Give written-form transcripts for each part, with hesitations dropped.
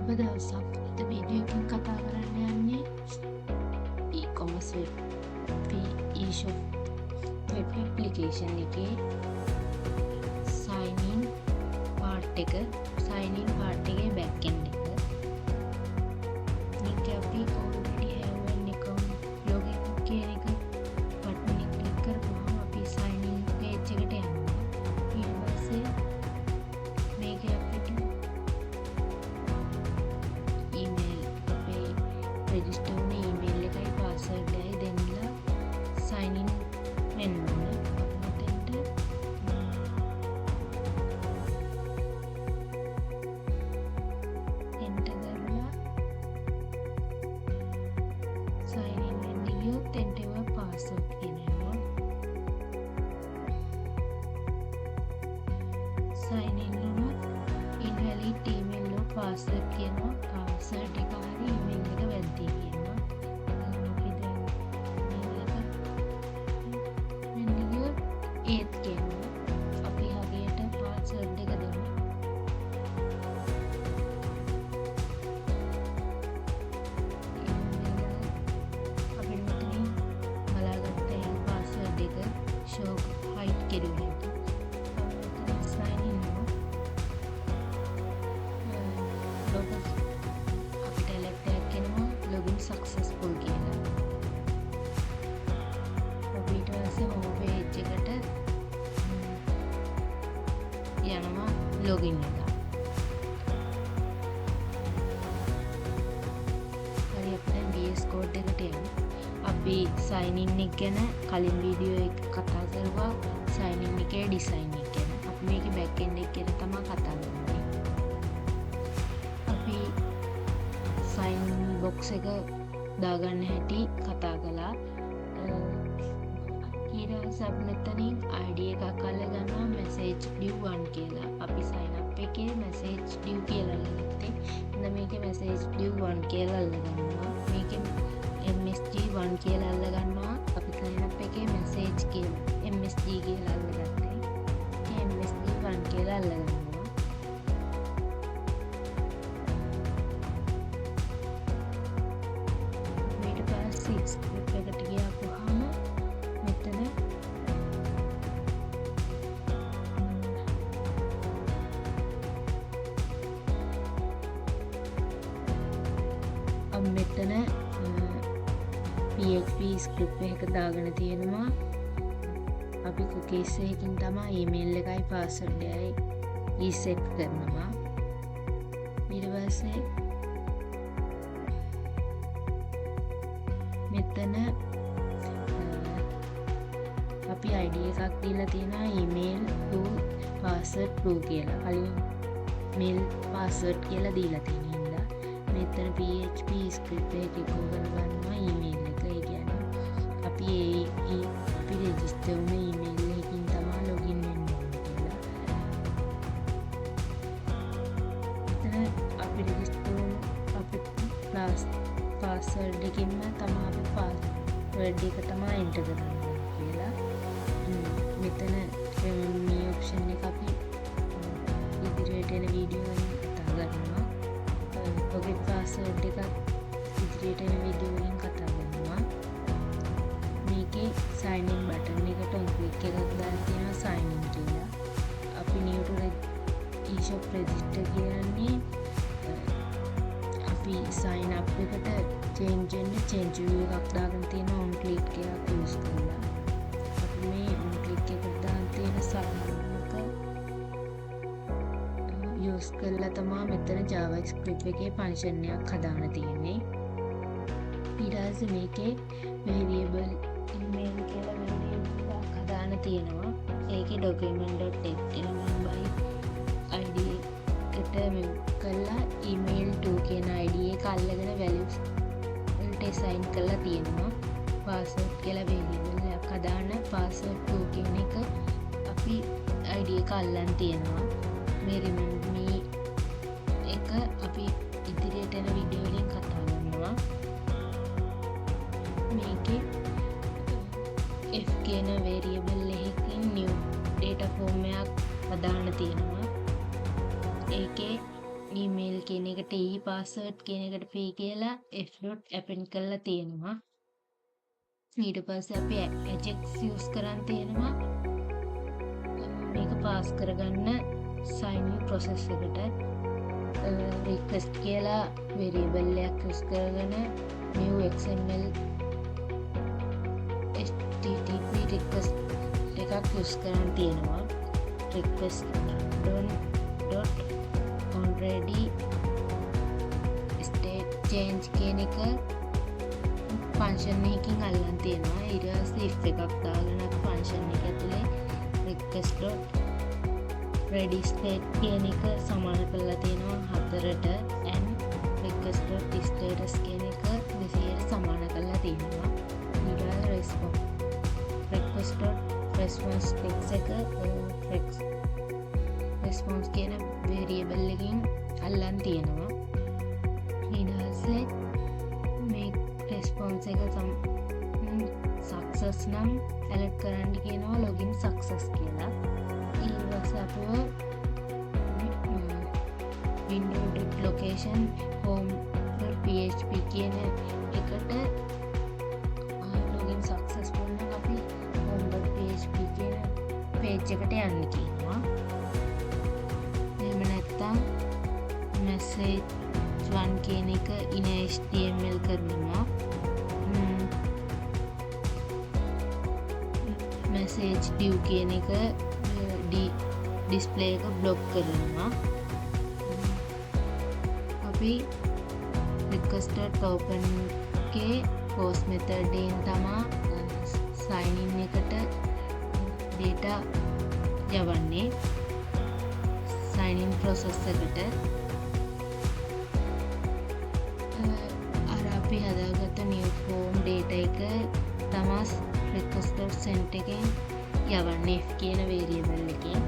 සුබ දවසක්. අද වීඩියෝ එකකින් කතා කරන්න යන්නේ e-commerce web e-shop web application එකේ sign in part එක, sign in part එකේ back end එක. මේක අපි already have an account login කියන එක බටන් එක ක්ලික් කරපුවාම අපි sign in page එකට යනවා. ඊට පස්සේ මේක අපිට ඊමේල්, අපේ රෙජිස්ටර් වුණ ඊමේල් එකයි පාස්වර්ඩ් එකයි දෙන්නලා සයින් ඉන් වෙන්න ඕනේ. අපි මෙතෙන්ට එන්ටර් කරලා සයින් ඉන් වෙන්න ගියොත් එන්ටර් your password කියන එනවා. සයින් ඉන් වුණොත් invalid email or password කියනවා. පාස්වර්ඩ් එක හරි ඊමේල් එක වැරදි කියනවා. අපි දැන් මේල් එක වෙන්න ගියොත් ඒත් කියනවා. අපි හරියට පාස්වර්ඩ් එක දෙමු. අපිට මෙතනින් බලාගත්ත ඒ පාස්වර්ඩ් එක ෂෝ හයිඩ් කෙරුවේ හැටි. මෙතන සයින් ඉන් වුණොත් අපිට ඇලර්ට් එකක් එනවා ලොගින් සක්සස්ෆුල් කියලා. අපි ඊට පස්සේ හෝම් පේජ් එකට යනවා ලොගින් වෙලා. හරි, අපි දැන් VS Code එකට යමු. අපි සයින් ඉන් එක ගැන කලින් වීඩියෝ එක කතා කරුවා, සයින් ඉන් එකේ ඩිසයින් එක ගැන. අපි මේකේ බෑක් එන්ඩ් එක ගැන තමයි කතා කරන්නේ. අපි සයින් බොක්ස් එක දාගන්න හැටි කතා කළා. ඊට පස්සේ අපි මෙතනින් ID එකක් අල්ලගන්නවා මැසේජ් div 1 කියලා. අපි සයින් අප් එකේ මැසේජ් div කියලා අල්ලගත්තේ. එහෙනම් මේකේ මැසේජ් div 1 කියලා අල්ලගන්නවා. මේකේ MSG 1 කියලා අල්ලගන්නවා. අපි සයින් අප් එකේ මැසේජ් කියලා MSG කියලා අල්ලගත්තේ. මේ MSG 1 කියලා අල්ලගන්නවා. ඊට පස්සේ ස්ක්‍රිප්ට් එකට ගියාපුවාම මෙතන අපි මෙතන PHP script එකක දාගෙන තියෙනවා. අපි කුකීස් එකකින් තමයි ඊමේල් එකයි පාස්වර්ඩ් එකයි රීසෙට් කරනවා. ඊට පස්සේ මෙතන අපි ID එකක් දීලා තියෙනවා email to password to කියලා. කලින් මේල් පාස්වර්ඩ් කියලා දීලා තියෙන හින්දා මෙතන PHP script එක එකෝ කරගන්නවා ඊමේල් එක. ඒ කියන්නේ අපි ඒ අපි රෙජිස්ටර් වුණ ඊමේල් එකකින් තමයි ලොගින් වෙන්න ඕනේ කියලා. මෙතන අපි රෙජිස්ටර් වුණු අපි පාස්වර්ඩ් එකකින්ම තමයි අපි පාස්වර්ඩ් එක තමයි එන්ටර් කරන්න ඕනේ කියලා. මෙතන මේ ඔප්ෂන් එක අපි ඉදිරියට එන වීඩියෝ වලින් කතා කරනවා. ෆොගෙට් පාස්වර්ඩ් එකත් ඉදිරියට එන වීඩියෝ වලින් කතා කරනවා. මේකේ සයින් ඉන් බටන් එකට ඔන් ක්ලික් එකක් දාලා තියෙනවා සයින් ඉන් කියලා. අපි new to e-shop register කියන්නේ අපි සයින් අප් එකට චේන්ජ් වෙන්න චේන්ජ් view එකක් දාගෙන තියෙනවා ඔන් ක්ලික් එකක් යූස් කරලා. අපි මේ ඔන් ක්ලික් එකට දාන තියෙන සයින් එක යූස් කරලා තමා මෙතන JavaScript එකේ ෆන්ක්ෂන් එකක් හදාගෙන තියෙන්නේ. ඊට පස්සේ මේකේ variable email කියලා variable එකක් හදාන තියෙනවා. ඒකේ document.getElement by id එකට මෙව් කරලා email to කියන ID එක අල්ලගෙන values වලට assign කරලා තියෙනවා. password කියලා variable එකක් හදාන password to කියන එක අපි ID එක අල්ලන් තියෙනවා. මේ remember me එක අපි ඉදිරියට එන වීඩියෝ වලින් කතා කරනවා. මේකේ f කියන variable එකකින් new data form එකක් හදාන්න තියෙනවා. ඒකේ ඊමේල් කියන එකට E, password කියන එකට P කියලා f.append කරලා තියෙනවා. ඊට පස්සේ අපි Ajax use කරන් තියෙනවා මේක පාස් කරගන්න sign in process එකට. Request කියලා variable එකක් use කරගෙන new XML HTTP request එකක් use කරන් තියෙනවා. Request dot onReady state change කියන එක ෆන්ක්ෂන් එකකින් අල්ලන් තියෙනවා. ඊට පස්සේ if එකක් දාගෙන අපි ෆන්ක්ෂන් එක ඇතුලේ request dot ready state කියන එක සමාන කරලා තියෙනවා 4ට and request dot status කියන එක 200ට සමාන කරලා තියෙනවා. ඊට පස්සේ response request dot response text එක response කියන variable එකකින් අල්ලන් තියෙනවා. ඊට පස්සේ මේ response එක සක්සස් නම් ඇලර්ට් කරන්න කියනවා login success කියලා. ඊට පස්සේ අපිව window.location home.php කියන එකට login successful නම් අපි home.php කියන page එකට යන්න කියනවා. එහෙම නැත්නම් message 1 කියන එක inner HTML කරනවා. Message div කියන එක ඩිස්ප්ලේ එක බ්ලොක් කරනවා. අපි request.open එකේ post method එකෙන් තමා sign in එකට data යවන්නේ sign in process එකට. අර අපි හදාගත්ත new form data එක තමා request.send එකෙන් යවන්නේ f කියන variable එකෙන්.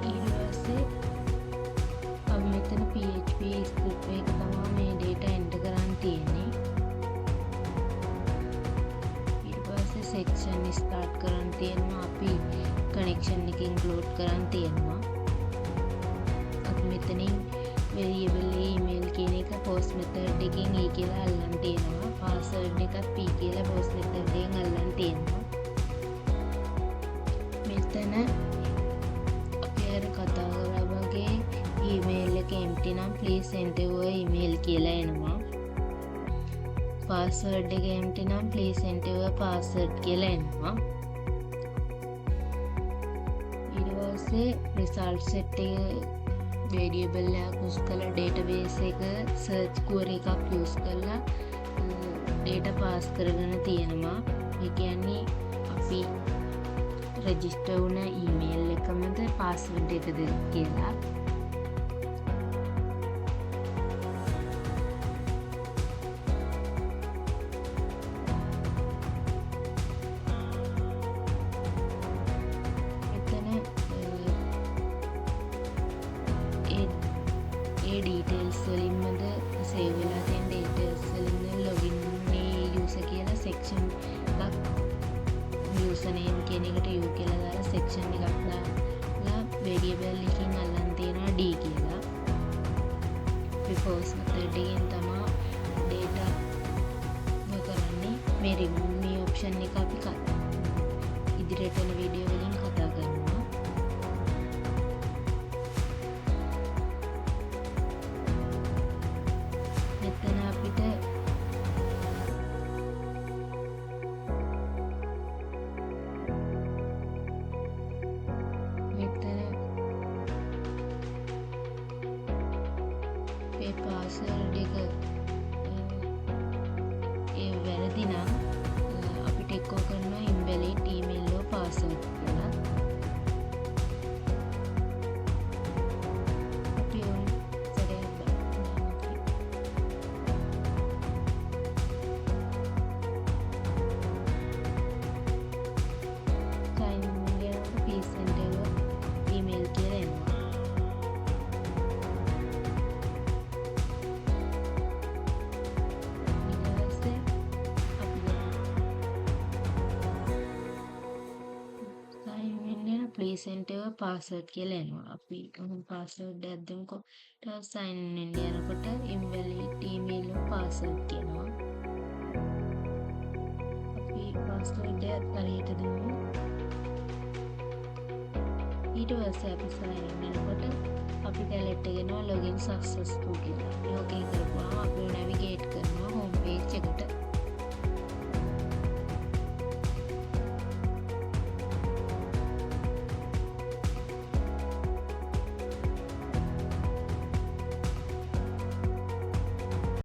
ඊට පස්සේ අපි මෙතන PHP script එක තමා මේ data enter කරන් තියෙන්නේ. ඊට පස්සේ section start කරන් තියෙනවා. අපි connection එක include කරන් තියෙනවා. අපි මෙතනින් variable email කියන එක post method එකෙන් e කියලා අල්ලන් තියෙනවා. Password එකත් p කියලා post method එකෙන් අල්ලන් තියෙනවා. මෙතන අපි අර කතා කරා වගේ email එක empty නම් please enter your email කියලා එනවා. Password එක empty නම් please enter your password කියලා එනවා. ඊට පස්සේ result set එක variable එකක් use කරලා database එක search query එකක් use කරලා data pass කරගෙන තියෙනවා. ඒ කියන්නේ අපි රෙජිස්ටර් වුණ ඊමේල් එකමද පාස්වර්ඩ් එකද කියලා. මෙතන ඒ ඒ ඩීටේල්ස් වලින්මද සේව් වෙලා තියෙන ඩීටේල්ස් වලින්ද ලොගින් වුණේ යූසර් කියලා සෙක්ෂන් එකක් යූසර් නේම් කියන එකට U කියලා දාලා සෙක්ෂන් එකක් දාලා වේරියබල් එකකින් අල්ලන් තියෙනවා D කියලා. අපි පෝස්ට් මෙතඩ් එකෙන් තමා ඩේටා කරන්නේ. මේ රිමූව් මී ඔප්ෂන් එක අපි ඉදිරියට එන වීඩියෝ වලින් කතා කරනවා. මෙතන අපිට මෙතන මේ පාස්වර්ඩ් එක ඒ වැරදි නම් අපිට එක්කෝ කරනවා invalid email or password කියලා. Please enter your password කියලා එනවා. අපි ඔහොම පාස්වර්ඩ් එකක් දෙමුකෝ. ඊට පස්සේ sign in වෙන්න යනකොට invalid email or password කියනවා. අපි පාස්වර්ඩ් එකත් හරියට දෙමු. ඊට පස්සේ අපි sign in වෙනකොට අපිට ඇලර්ට් එක එනවා login successful කියලා. අපි ඕකේ කරපුවාම අපිව නැවිගේට් කරනවා.